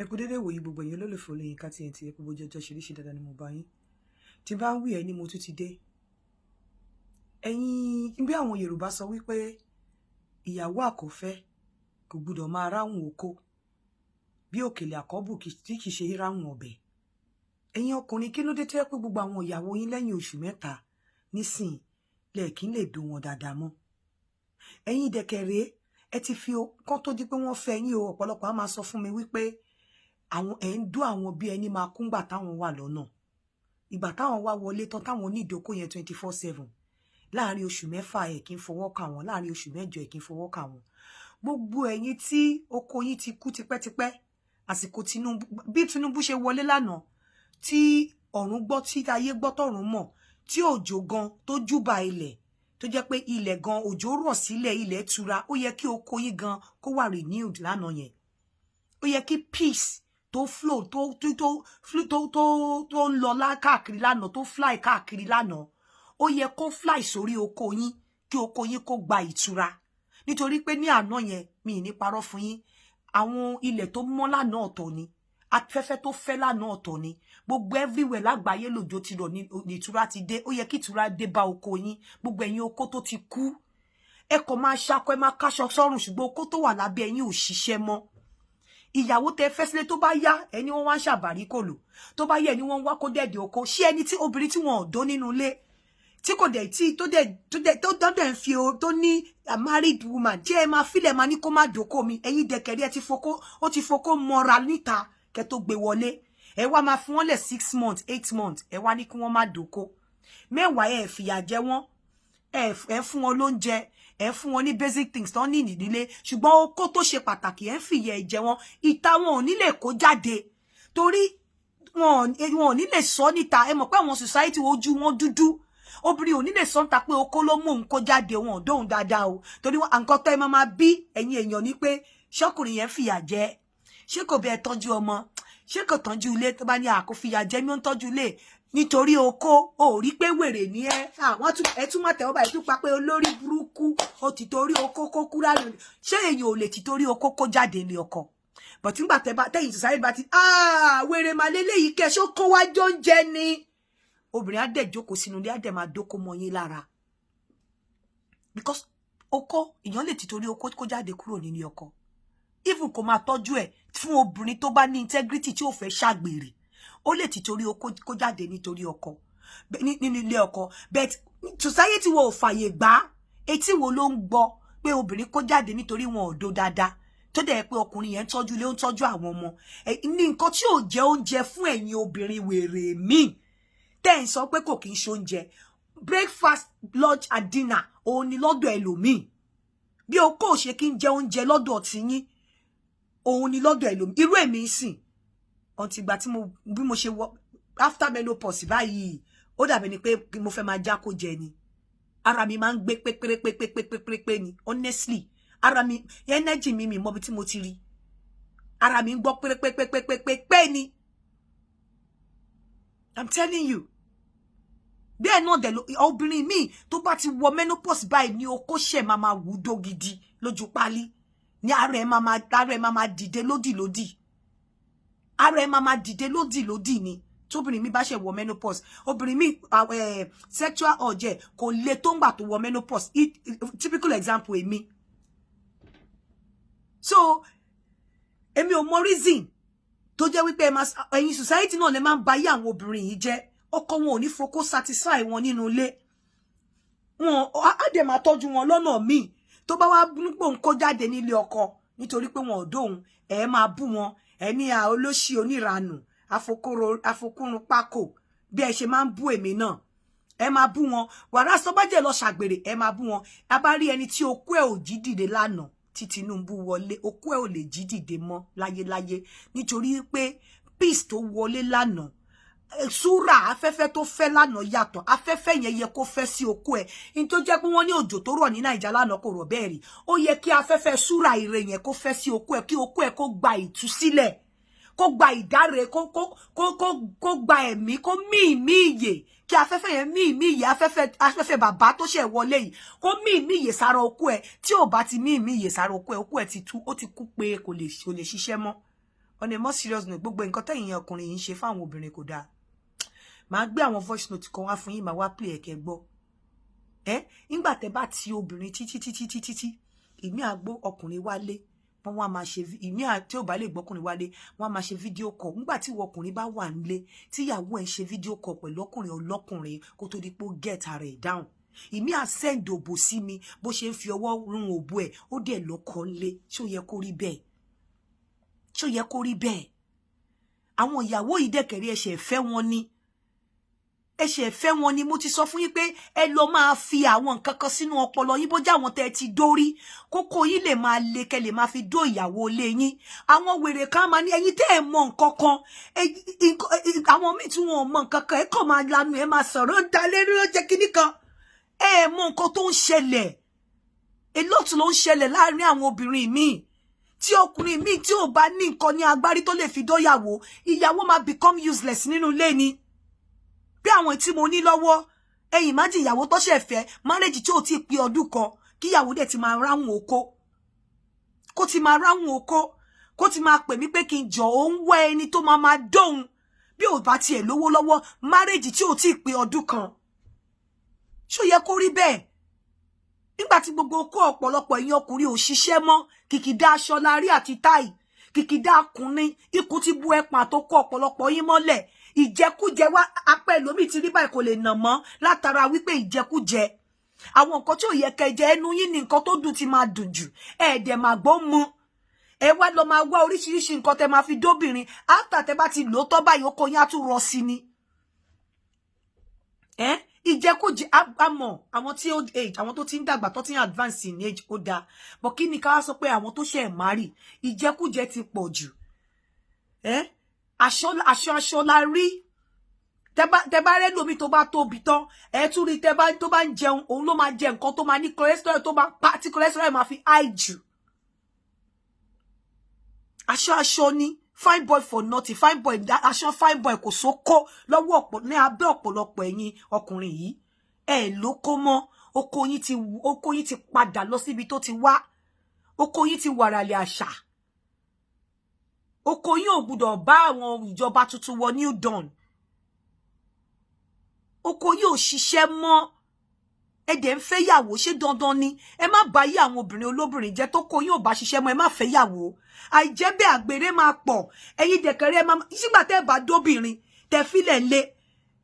Ẹ kú dédé ìwòyí gbogbo ẹ̀yin olólùfẹ́ Olóyinka TNT. Ẹ kú bójú ọjọ́ ṣe rí, ṣe dáadáa ni mo bá yín? Tí bá ń wí ẹ ní mo tún ti dé. Ẹ̀yin, bí àwọn Yorùbá sọ wípé ìyàwó àkọ́fẹ́ kò gbúdọ̀ máa ráhùn oko bí òkèlè àkọ́bù tí kì í ṣe ráhùn ọbẹ̀. Ẹ̀yin ọkùnrin, kí ló dé tó yẹ pé gbogbo àwọn ìyàwó yín lẹ́yìn oṣù 3 nísìn lẹ́ẹ̀kí lè dùn wọn dáadáa mọ́? Ẹ̀yin dẹ̀kẹ̀rẹ́, ẹ ti fi kán tó di pé wọ́n fẹ́ yín o. Ọ̀pọ̀lọpọ̀ á máa sọ fún mi wípé àwọn ẹ̀ ń dún àwọn bí ẹni máa kúngbà táwọn wà lọ́nà, ìgbà táwọn wá wọlé tán, táwọn onídòókò yẹn 24/7. Láàrin oṣù 6, ẹ̀ kí ń fọwọ́ kà wọ́n. Láàrin oṣù 8, ẹ̀ kí ń fọwọ́ kà wọ́n. Gbogbo ẹ̀yin tí oko yín ti kú tipẹ́tipẹ́, àsìkò Tinubu, bí Tinubu ṣe wọlé lánàá, tí ọ̀run gbọ́, tí ayé gbọ́, tọ̀run mọ̀, tí òjò gan tó júbà ilẹ̀, tó jẹ́ pé ilẹ̀ gan òjò rọ̀ sílẹ̀, ilẹ̀ tura, ó yẹ kí oko yín gan kó wà renewed lánàá yẹn. Ó yẹ kí peace tó flow, tó ń lọ káàkiri lánàá, tó fly káàkiri lánàá, ó yẹ kó fly sórí oko yín, kí oko yín kó gba ìtura. Nítorí pé ní àná yẹn, mi ní parọ́ fún yín, àwọn ilẹ̀ tó mọ́ lánàá ọ̀tọ̀ ni, afẹ́fẹ́ tó fẹ́ lánàá ọ̀tọ̀ ni. Gbogbo everywhere lágbàáyé lòjò ti rọ̀, ní ìtura ti dé. Ó yẹ kí ìtura dé bá oko yín. Gbogbo ẹ̀yin oko tó ti kú, ẹ kò máa ṣakọ, ẹ máa káṣọ sọ́rùn, ṣùgbọ́n oko tó wà lábẹ́ ẹ̀yin ò ṣiṣẹ́ mọ́. Ìyàwó tẹ fẹ́ sílé, tó bá yá, ẹni wọ́n wá ń ṣàbàrí kòlò, tó bá yá, ẹni wọ́n ń wá kó dẹ̀dẹ̀ oko. Ṣé ẹni tí obìnrin tí wọn ò dó nínú ilé, tí kò dẹ̀ tí tó dẹ̀ tó dẹ̀ tó dẹ̀ ń fi tó ní a married woman tí ẹ máa filẹ̀, máa ní kó má dóko mi? Ẹ̀yin dẹ̀kẹ̀rí, ẹ ti fokó, ó ti fokó mọ́ra níta kẹ́ tó gbé wọlé. Ẹ wá máa fún wọn lẹ̀ 6 months, 8 months, ẹ wá ní kí wọ́n má dóko mẹ́wàá. Ẹ fìyà jẹ wọ́n, ẹ fún wọn lóúnjẹ, ẹ fún wọn ní basic things tó ní nílé, ṣùgbọ́n okó tó ṣe pàtàkì, ẹ ń fìyà jẹ wọn. Ìta, wọn ò ní lè kó jáde torí wọn ò ní lè sọ níta. Ẹ mọ̀ pé àwọn society, ojú wọn dúdú. Obìnrin ò ní lè sọ níta pé okó ló mú òun kó jáde, wọn ò dóhùn dáadáa o. Torí nǹkan tó ẹ máa máa bí ẹ̀yin èèyàn ní pé ṣọkùnrin yẹn fìyà jẹ, ṣé kò bẹ tọ́jú ọmọ, ṣé kò tọ́jú ilé? Tó bá ní àkó fìyà jẹ mí, ó ń tọ́jú ilé, nítorí okó ò rí pé wèrè ní ẹ. Àwọn ẹ tún máa tẹ̀wọ́ báyìí, tún pa pé olórí burúkú, ó ti torí okó kó kú rárá. Ṣé èèyàn ò lè ti torí okó kó jáde ní ọkọ? But nígbà tẹ bá tẹ̀yìn society bá ti wèrè màá léléyìí kẹ ṣó kó wá jóúnjẹ ni, obìnrin á dẹ̀ jókòó sínú ilé, á dẹ̀ máa dókó mọ́ yín lára. Because okó, èèyàn lè ti torí okó kó jáde kúrò nínú ọkọ, even kó máa tọ́jú ẹ̀. Fún obìnrin tó bá ní integrity, tí ò fẹ́ ṣàgbèrè, ó lè ti torí okó kó jáde nítorí ọkọ nínú ilé ọkọ. But society wo ò fàyè gbà. Etí wo ló ń gbọ́ pé obìnrin kó jáde nítorí wọn ò dó dáadáa, tó dẹ̀ pé ọkùnrin yẹn ń tọ́jú ilé, ó ń tọ́jú àwọn ọmọ ní nǹkan tí ò jẹ́ oúnjẹ fún ẹ̀yin obìnrin wèrè míì tẹ́ ń sọ pé kò kí ń ṣe oúnjẹ? Breakfast, lunch and dinner òun ni lọ́dọ̀ ẹlòmíì. Bí o kò ṣe kí ń jẹ oúnjẹ lọ́dọ̀ tiyín, òun ni lọ́dọ̀ ẹlòmíì. Irú èmi ń sìn, ọ̀ntì ìgbà tí mo bí mo ṣe wọ after menopause báyìí, ó dàbí ni pé mo fẹ́ máa já kó jẹ ni. Ara mi máa ń gbé pépérépépépépépé ni. Honestly, ara mi, energy mi, mi mọ bí tí mo ti rí. Ara mi ń gbọ́ pérépépépépépé ni, I'm telling you. Bẹ́ẹ̀ náà dẹ̀ obìnrin míì tó bá ti wọ menopause báyìí ní okó ṣẹ̀ máa máa wù dó gidi lójú pálí ní. Ara ẹ̀ máa máa dìde lódìlódì, ara ẹ̀ máa máa dìde lódìlódì ni tóbìnrin mi bá ṣe wọ menopause. Obìnrin mi, sexual urge kò le tó ń gbà tó wọ menopause. Typical example, èmi. So èmi ò mọ reason tó jẹ́ wípé ẹ̀yin society náà lè máa ń ba ayé àwọn obìnrin yìí jẹ́. Ọkọ wọn ò ní fokó satisfy wọn nínú ilé wọn, á dẹ̀ máa tọ́jú wọn lọ́nà míì. Tó bá wá nípò ń kó jáde nílé ọkọ nítorí pé wọn ò dóhun, ẹ máa bú wọn, ẹ ní à olóṣì, oníranù, afokúrun pákó. Bí ẹ ṣe máa ń bú èmi náà, ẹ máa bú wọn. Wàrà sọbájẹ lọ ṣàgbèrè, ẹ máa bú wọn. A bá rí ẹni tí okó ẹ ò jí dìde lánàá tí Tinubu wọlé, okó ẹ ò lè jí dìde mọ́ láyéláyé, nítorí pé peace tó wọlé lánàá, súrà afẹ́fẹ́ tó fẹ́ lánàá yàtọ̀. Afẹ́fẹ́ yẹn yẹ kó fẹ́ sí okó ẹ̀ ní tó jẹ́ pé wọ́n ní òjò tó rọ̀ ní Nàìjà lánàá kò rọ̀ bẹ́ẹ̀ rí. Ó yẹ kí afẹ́fẹ́ súrà ire yẹn kó fẹ́ sí okó ẹ̀, kí okó ẹ̀ kó gba ìtúsílẹ̀, kó gba ìdáre, kó gba ẹ̀mí, kó mí ìmí ìyè, kí afẹ́fẹ́ yẹn mí ìmí ìyè. Afẹ́fẹ́ bàbá tó ṣẹ̀ wọlé yìí, kó mí ìmí ìyè sára okó ẹ̀. Tí ò bá ti mí ìmí ìyè sára okó ẹ̀, okó ẹ̀ ti tú, ó ti kú pé kò lè ṣiṣẹ́ mọ́. On a more serious note, gbogbo nǹkan tẹ̀yin ọkùnrin yìí ń ṣe fáwọn obìnrin kò dáa. Màá gbé àwọn voice note kan wá fún yín, màá wá play ẹ̀kẹ́ gbọ́. Ẹ nígbà tẹ́ bá ti obìnrin títí títí títí tí ìmí àgbo ọkùnrin wálé, wọ́n wá máa ṣe ìmí tí ò bá lè gbọ́kùnrin wálé, wọ́n á máa ṣe video call. Nígbà tí ìwọ ọkùnrin bá wà nílé, tíyàwó ẹ̀ ń ṣe video call pẹ̀lú ọkùnrin ọlọ́kùnrin, kó tó di pé ó get ara ẹ̀ down, ìmí à send òbò sí mi, bó ṣe ń fi ọwọ́ rún òbò ẹ̀, ó dẹ̀ lọ́kọ ńlé. Ṣó yẹ kó rí bẹ́ẹ̀? Ṣó yẹ kó rí bẹ́ẹ̀? Àwọn ìyàwó yìí dẹ̀kẹ̀rí, ẹ̀ṣẹ̀ fẹ́ wọn ni, ẹ̀ṣẹ̀ fẹ́ wọn ni. Mo ti sọ fún yín pé ẹ lọ máa fi àwọn nǹkan kan sínú ọpọlọ yín, bó jẹ́ àwọn tẹ́ ẹ ti dórí kókó yín lè máa le, kẹ́ lè máa fi dó ìyàwó ilé yín. Àwọn wèrè kan máa ní ẹ̀yin tẹ́ ẹ mọ nǹkan kan, àwọn míì tí wọn ò mọ nǹkan kan, ẹ kàn máa lanu, ẹ máa sọ̀rọ̀, ń da lérí, ó jẹ́ kinní kan. Ẹ mọ nǹkan tó ń ṣẹlẹ̀. A lot ló ń ṣẹlẹ̀ láàárín àwọn obìnrin míì. Tí ọkùnrin míì tí ò bá ní nǹkan ní agbárí tó lè fi dóyàwó, ìyàwó máa become useless nínú ilé ni. Bí àwọn tí mo ní lọ́wọ́ ẹ̀yìn má jìyàwó tó ṣẹ̀ fẹ́, marriage tí ò tí ì pé ọdún kan, kíyàwó dẹ̀ ti máa ráhùn oko, kó ti máa ráhùn oko, kó ti máa pè mí pé kí n jọ, òun wá ẹni tó máa máa dóhun bí ò bá tiẹ̀ lówó lọ́wọ́. Marriage tí ò tí ì pé ọdún kan, ṣó yẹ kó rí bẹ́ẹ̀? Nígbà tí gbogbo okó ọ̀pọ̀lọpọ̀ ẹ̀yin ọkùnrin ò ṣiṣẹ́ mọ́, kìkìdá aṣọ la rí àti táì, kìkìdá akùnrin, ikú ti bu ẹpọ̀n àtọkọ ọ̀pọ̀lọpọ̀ yín mọ́lẹ̀. Ìjẹkújẹ wá apẹ́ lómi ti rí báyìí, kò lè nà mọ́ látara wípé ìjẹkújẹ, àwọn nǹkan tí ò yẹ kẹjẹ, ẹnu yín ní nǹkan tó dùn ti máa dùn jù, ẹ̀ẹ́dẹ̀ máa gbọ́ mu. Ẹ wá lọ máa wá oríṣiríṣi nǹkan tẹ máa fi dóbìnrin. After tẹ bá ti lò ó tọ́ báyìí, ó kó yín á tún rọ sí ni. Ẹ ìjẹkújẹ, àmọ́ àwọn tí old age, àwọn tó ti ń dàgbà, tó ti ń advance in age, ó dáa, but kí ni ká wá sọ pé àwọn tó ṣe marry, ìjẹkújẹ ti pọ̀ jù. Ẹ aṣọ aṣọ aṣọ la rí. Tẹ bá rẹ lómi tó bá tóbi tán, ẹ tún rí tẹ bá tó bá ń jẹun, òun ló máa jẹ nǹkan tó máa ní cholesterol, tó bá pa tí cholesterol máa fi high jù. Aṣọ aṣọ ni. Fine boy for nothing, fine boy aṣọ, fine boy kò sóko lọ́wọ́ ọ̀pọ̀ ní abẹ́ ọ̀pọ̀lọpọ̀ ẹ̀yin ọkùnrin yìí. Ẹ lóko mọ́. Oko yín ti padà lọ síbi tó ti wá. Oko yín ti wàràlẹ̀ àṣà. Oko yín ò gbúdọ̀ bá àwọn ìjọba tuntun wọ new dawn. Oko yín ò ṣiṣẹ́ mọ́. Ẹ dẹ̀ ń fẹ́ yàwó, ṣé dandan ni? Ẹ má bá yí àwọn obìnrin olóbìnrin jẹ́. Tó kó yín ò bá ṣiṣẹ́ mọ́, ẹ má fẹ́ yàwó. Àìjẹ́ bẹ́ẹ̀, àgbèrè máa pọ̀. Ẹ̀yin dẹ̀kẹ̀rẹ́, ẹ má sígbà tẹ́ ẹ bá dóbìnrin, tẹ́ fílẹ̀ lé,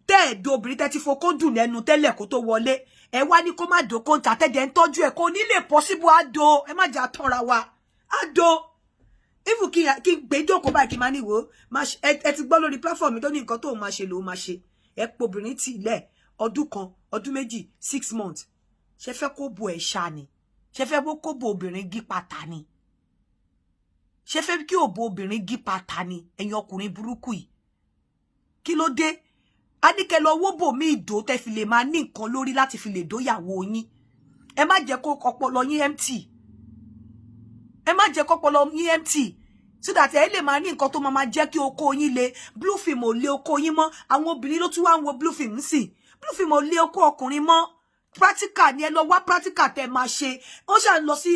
tẹ́ ẹ̀ dóbìnrin, tẹ́ ti fokó dùn lẹ́nu tẹ́lẹ̀ kó tó wọlé, ẹ wá ní kó má dókó ń ta, tẹ́jẹ̀ ń tọ́jú ẹ̀, kó ní lè possible. Á do, ẹ má jà tọ́ra wa, á do. If kí n gbé jókòó báyìí, kí n máa ní wò ó, ẹ ti gbọ́ lórí platform mi tó ní nǹkan tó máa ṣe lòun máa ṣe. Ẹ pobìnrin tì lẹ̀ ọdún kan, ọdún 2, 6 months. Ṣe fẹ́ kó bo ẹ̀ ṣá ni? Ṣe fẹ́ kó bo obìnrin gí pátá ni? Ṣe fẹ́ kí òbo obìnrin gí pátá ni? Ẹ̀yin ọkùnrin burúkú yìí, kí ló dé? A ní kẹ́ lọ wó bò mí ìdó tẹ́ fi lè máa ní nǹkan lórí láti fi lè dóyàwó yín. Ẹ má jẹ́ kó ọpọlọ yín empty. Ẹ má jẹ́ kó ọpọlọ yín empty, so that ẹ lè máa ní nǹkan tó máa jẹ́ kí okó yín le. Blue film ò lé okó yín mọ́. Àwọn obìnrin ló tún wá ń wo blue film sí. Blue film ò lé okó ọkùnrin mọ́. Practical ni. Ẹ lọ wá practical tẹ́ máa ṣe. Wọ́n ṣà ń lọ sí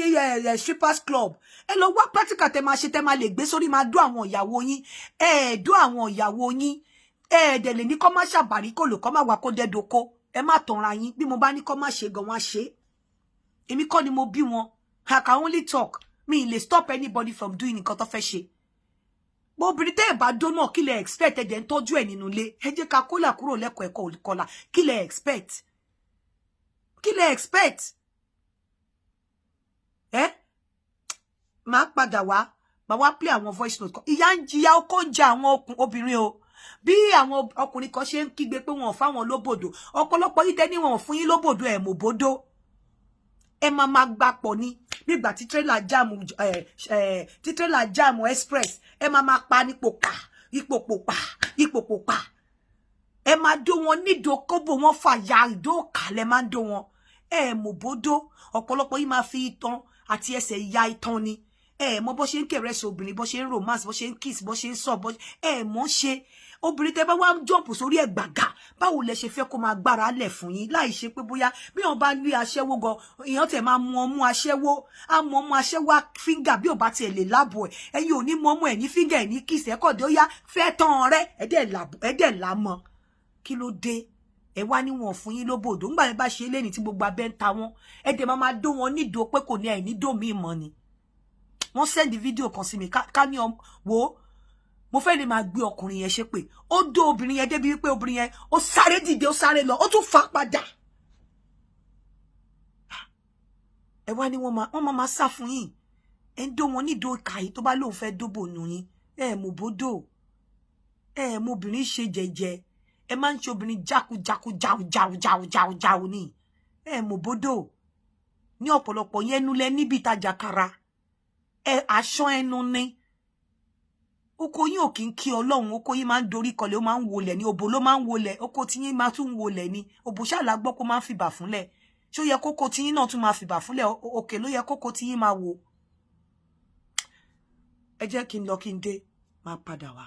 strippers club. Ẹ lọ wá practical tẹ́ máa ṣe, tẹ́ máa lè gbé sórí, máa dó àwọn ìyàwó yín. Ẹ dó àwọn ìyàwó yín, ẹ dẹ̀ lè ní kọ́ má ṣàbàrí kò lò, kọ́ má wà kó dẹ́doko. Ẹ má tanra yín. Bí mo bá ní kọ́ má ṣe gan, wọ́n á ṣe. Èmi kọ́ ni mo bí wọn. I can only talk. Mi lè stop anybody from doing nǹkan tó fẹ́ ṣe. Bó obìnrin tẹ́ ẹ̀ bá dó náà, kí lẹ expect? Ẹ dẹ̀ ń tọ́jú ẹ̀ nínú ilé. Ẹ jẹ́ ká kólà kúrò lẹ́kọ̀ọ́ ẹ̀kọ́ olùkọ́là. Kí lẹ expect? Kí lẹ expect? Ẹ máa padà wá, máa wá play àwọn voice note kan. Ìyà ń jìyà, ọkọ ń jẹ àwọn obìnrin o. Bí àwọn ọkùnrin kan ṣe ń kígbe pé wọn ò fáwọn lóbòdò, ọ̀pọ̀lọpọ̀ yìí tẹ́ ní wọn ò fún yín lóbòdò, ẹ̀ mòbódó. Ẹ máa máa gbapọ̀ ni nígbà tí trailer jam ẹ ẹ tí trailer jam express. Ẹ máa máa pa nípò pa ipò pò pa ipò pò pa. Ẹ máa dó wọn nídò kóbò wọn fàyà ìdó kàlẹ̀, máa ń dó wọn. Ẹ mòbódó. Ọ̀pọ̀lọpọ̀ yìí máa fi itan àti ẹsẹ̀ ya itan ni. Ẹ mọ bó ṣe ń caress obìnrin, bó ṣe ń romance, bó ṣe ń kiss, bó ṣe ń sọ bó ẹ mọ ṣe obìnrin. Tẹ́ bá wá ń jump sórí ẹ̀ gbàgà, báwo lẹ ṣe fẹ́ kó máa gbára lẹ̀ fún yín, láì ṣe pé bóyá bí wọ́n bá lé aṣẹ́wó gan, èèyàn tẹ̀ máa mú ọmú aṣẹ́wó, á mú ọmú aṣẹ́wó finger, bí ò bá tiẹ̀ lè lábọ̀ ẹ̀. Ẹ̀yin ò ní mú ọmú ẹ̀ ní finger ẹ̀ ní kiss ẹ̀ kọ̀dé, ó yá, fẹ́ tán rẹ, ẹ̀dẹ̀ làmọ́. Kí ló dé? Ẹ wá níwọ̀n fún yín lóbòdó. Ńgbà yẹn bá ṣe léni tí gbogbo abẹ́ ń ta wọn, ẹ dẹ̀ máa máa dó wọn nídòó pé kò ní ẹ̀ ní dó míì mọ́ ni. Wọ́n send fídíò kan sí mi ká ní wo, mo fẹ́ lè máa gbé ọkùnrin yẹn ṣépè. Ó dó obìnrin yẹn débi wípé obìnrin yẹn, ó sáré dìde, ó sáré lọ, ó tún fà padà. Ẹ wá ní wọ́n máa sá fún yín. Ẹ ń dó wọn nídòó ìkà yìí. Tó bá lóun fẹ́ dóbò nù yín, ẹ mọ̀ bódò, ẹ mọ̀ obìnrin ṣe jẹ́jẹ́. Ẹ máa ń ṣe obìnrin jákujáku, jáu jáu jáu jáu jáu ní. Ẹ mọ̀ bódò ní ọ̀pọ̀lọpọ̀ yẹn nulẹ̀ níbi ìtajà kara ẹ aṣọ ẹnu ní oko yín ò kí ń kí Ọlọ́run. Oko yín máa ń dorí kọlẹ̀, ó máa ń wọlẹ̀ ní. Òbò ló máa ń wọlẹ̀, oko tí yín máa tún wọlẹ̀ ní. Òbò ṣàlà gbọ́ kó máa ń fìbà fúnlẹ̀. Ṣó yẹ kókó tí yín náà tún máa fìbà fúnlẹ̀? Òkè ló yẹ kókó tí yín máa wò. Ẹ jẹ́ kí n lọ, kí n dé, máa padà wá.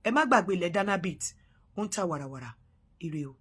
Ẹ má gbàgbé ilẹ̀ Danabit, ó ń ta wàràwàrà. Ire o.